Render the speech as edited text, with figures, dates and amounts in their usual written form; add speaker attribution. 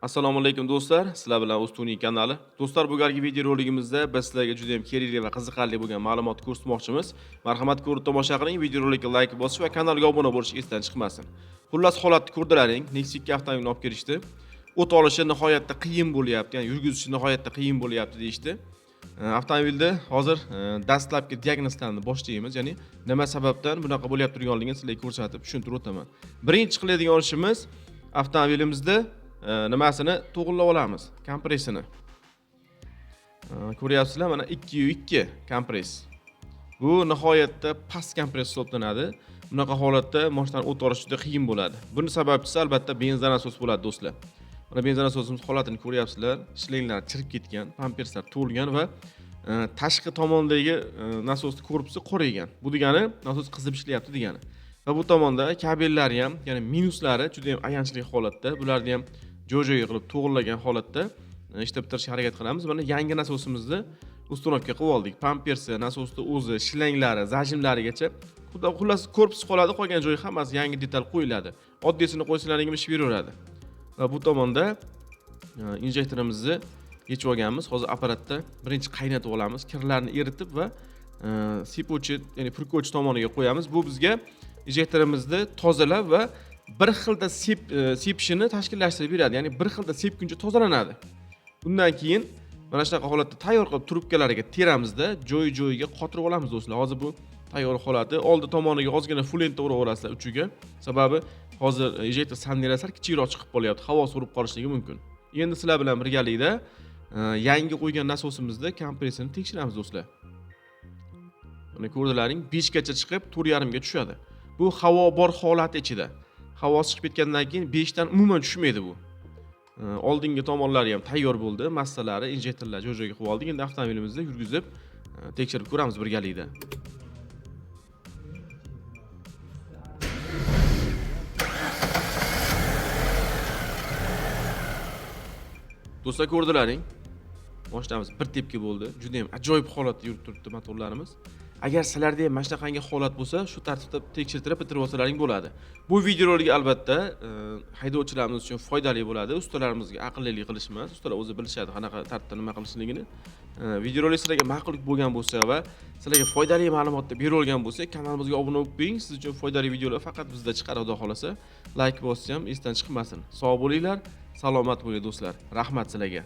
Speaker 1: Assalomu alaykum do'stlar, sizlar bilan O'ztuning kanali. Do'stlar, bugungi videoroligimizda biz sizlarga juda ham kerakli va qiziqarli bo'lgan ma'lumot ko'rsatmoqchimiz. Marhamat, ko'rib tomosha qiling, videorolikka like bosish va kanalga obuna bo'lish esdan chiqmasin. Xullas, holatni ko'rdilaring, Nexia 2 avtomobilini olib kelishdi. O't olishi nihoyatda qiyin bo'lyapti, ya'ni yurgizishi nihoyatda qiyin bo'lyapti deyishdi. Avtomobilda hozir dastlabki diagnozlarni boshlaymiz, ya'ni nima sababdan bunaqa bo'lyapti turganligini sizlarga ko'rsatib tushuntirib o'taman. Birinchi qiladigan ishimiz avtomobilimizda nimasini to'g'irlab olamiz, kompressini. Ko'ryapsizlar, mana 2.2 kompress. Bu nihoyatda past kompress hisoblanadi. Bunaqa holatda mashinani o't olish juda qiyin bo'ladi. Buni sababchisi albatta benzin nasos bo'ladi, do'stlar. Mana benzin nasosimiz holatini ko'ryapsizlar, shlenglar chirib ketgan, pamperslar to'lgan va tashqi tomondagi nasosni korpusi qoraygan. Bu degani nasos qizib ishlayapti degani. Va bu tomonda kabellari ham, ya'ni minuslari juda ham ayanchli holatda. Bularni ham joy-joyiga qilib to'g'irlagan holatda ishlab bitirishga harakat qilamiz. Mana yangi nasosimizni установка qilib oldik. Pampersi, nasosni o'zi, shlanglari, zajimlarigacha. Xullas korpus qoladi, qolgan joyi hammasi yangi detal qo'yiladi. Oddiysini qo'ysalaring ham ish beraveradi. Va bu tomonda injektorimizni yechib olganmiz. Hozir apparatda birinchi qaynatib olamiz, kirlarni eritib va sepuvchi, ya'ni purkovchi tomoniga qo'yamiz. Bu bizga injektorimizni tozalab va bir xilda sepishini tashkillashtirib beradi. Ya'ni bir xilda sepguncha tozalanadi. Undan keyin mana shunaqa holatda tayyor qilib trubkalariga teramizda, joy-joyiga qotirib olamiz do'stlar. Hozir bu tayyor holati. Oldi tomoniga ozgina fulenta uraverasizlar uchiga. Sababi hozir ejektor sandirasar kichikroq chiqib qolyapti, havo so'rib qolishligi mumkin. Endi sizlar bilan birgalikda yangi qo'ygan nasosimizda kompressorni tekshiramiz do'stlar. Mana ko'rdilaring, 5 gacha chiqib 4.5 ga tushadi. Bu havo bor holati ichida. Havo chiqib ketgandan keyin 5 dan umuman tushmaydi bu. Oldingi tomonlari ham tayyor bo'ldi, massalari, injektorlar joy-joyiga qo'yib oldik. Endi avtomobilimizni yurgizib tekshirib ko'ramiz birgalikda. Do'stlar, ko'rdilaring. Mashinamiz bir tepki bo'ldi. Juda ham ajoyib holatda yurib turibdi motorlarimiz. Agar sizlarda ham mana shunaqangi holat bo'lsa, shu tartibda tekshirtirib bitirib olsalaring bo'ladi. Bu videorolik albatta haydovchilarimiz uchun foydali bo'ladi. Ustalarimizga aqllilik qilish emas, ustalar o'zi bilishadi qanaqa tartibda nima qilishligini. Videorolik sizlarga ma'qul bo'lgan bo'lsa va sizlarga foydali ma'lumotlar berilgan bo'lsa, kanalimizga obuna bo'lib qo'ying. Siz uchun foydali videolar faqat bizda chiqadi, xudo xolasa. Like bosish ham esdan chiqmasin. Sog' bo'linglar, salomat bo'linglar do'stlar. Rahmat sizlarga.